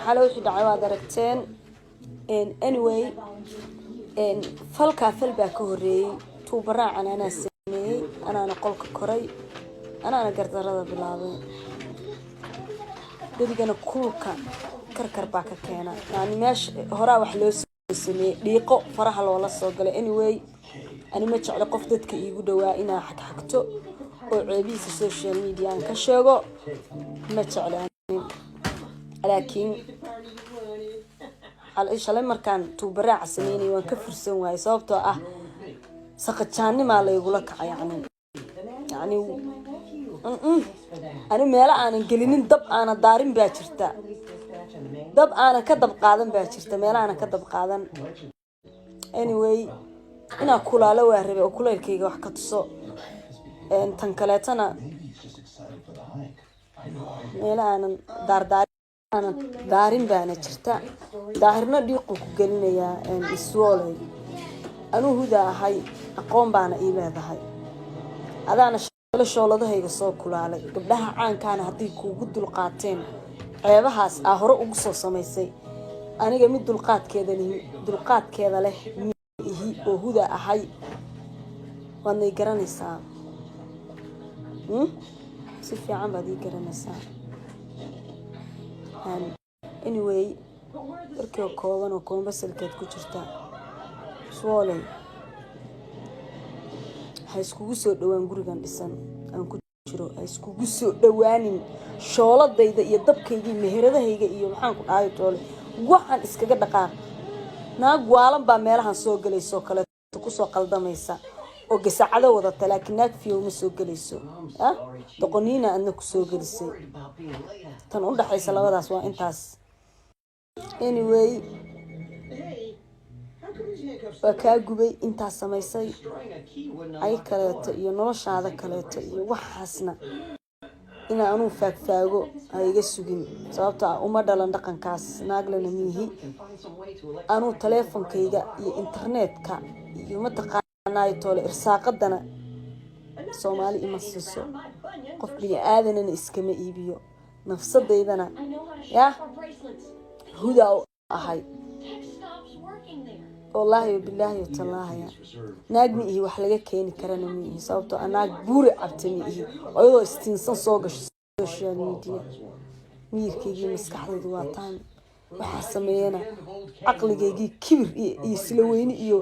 Xale wixii dhacay waad aragteen. Anyway, falkaa fal baa ka horeeyey. Tuubaraacan anaa sameeyey, anaana qolka koray, anaana gardarada bilaabay. Gebigana kulka karkar baa ka keena. Yani meesha horaa wax loo soo sameeyey, dhiiqo faraha loola soo galay. Anyway, ani ma jeclo qof dadka iigu dhawaa inaa xagxagto oo ceebihiisa social media aan ka sheego, ma jeclo ani. Laakiin shalay markaan tuubaraaca sameynay waan ka fursan waayey, sababtoo ah saqajaanimaa laygula kaca. Yani ani meelo aanan gelinin, dab aanan daarin baa jirta, dab aanan ka dab qaadan baa jirta, meelo aanan ka dab qaadan. Anyway, inaa kulaalo waa rabay oo kulaylkayga wax ka tuso. Tan kaleetana, meelo aanan daardaarin, aanan daarin baana jirta. Daahirna dhiiquu ku gelinayaa iswooley. Anuu Huda ahay, aqoon baana ii leedahay. Adaana shalo shooladahayga soo kulaalay. Gabdhaha caankaana hadday kuugu dulqaateen ceebahaas aa hore ugu soo samaysay, aniga mid dulqaadkeeda dulqaadkeeda leh ihi oo Huda ahay. Waadnay garanaysaa, Si fiican baad ii garanaysaa. Anyway, warkii kooban oo koombasalkeed ku jirta, swooley, ha iskugu soo dhawaan gurigan dhisan aan ku jiro. Ha iskugu soo dhawaanin shooladayda iyo dabkayga iyo meheradahayga iyo maxaan ku dhahay toole. Waxaan iskaga dhaqaaq. Naag waalan baa meelahan soo gelayso kaleeto kusoo qaldamaysa oo gasacado wadata, laakiin naag fiyow ma soo gelayso. Ah, doqoniina adna kusoo gelisay. Tan u dhaxaysa labadaas waa intaas. Anyway, waa kaa gubay intaas samaysay ay kaleeto iyo noloshaada kaleeto iyo waxaasna inaa anuu faagfaago ha iga sugin, sababto ah uma dhalan dhaqankaas, naaglana miihi. Anuu taleefonkayga iyo internetka iyo mataqaanaayo toole irsaaqadana Soomaali ima siiso, qof bini aadanana iskama iibiyo nafsadaydana. Yah, Hudaa u ahay, wallaahi bilaahi watallaahaya. Naag ma ihi wax laga keeni karana ma ihi, sababtoo ah naag buuri cabta ma ihi oo iyadoo istiinsan soo gasho social media. Miyirkaygii maskaxdaydu waa taan. Waxaa sameeyana caqligaygii kibir iyo isla weyni iyo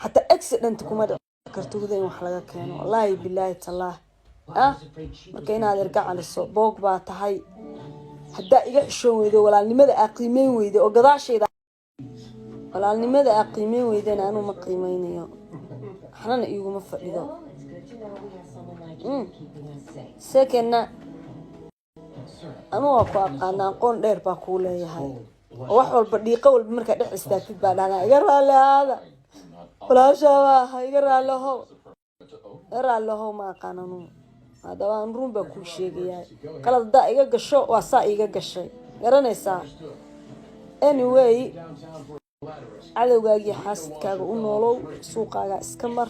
xataa accident kuma dhici karto Huda in wax laga keeno, wallaahi bilaahi tallaah. Ah, marka inaad erga caliso boog baa tahay. Haddaa iga xishoon weydo, walaalnimada aa qiimeyn weyda oo gadaashayda walaalnimada aa qiimeyn weydana, anuu ma qiimeynayo, waxnana iiguma fadhido. Secondna, anuu waa ku aqaana, aqoon dheer baa kuu leeyahay, oo wax walba, dhiiqo walba markaa dhex istaagtid baa dhahdaa, "Iga raalli ahaada, walaashaa baa, iga raalli ahow, iga raalli ahow." Ma aqaan anuu. Haddaba aan run baa kuu sheegayaa. Qalad haddaa iga gasho, waa saa iiga gashay, garanaysaa. Anyway, cadowgaagii xaasidkaaga u noolow, suuqaaga iska mar.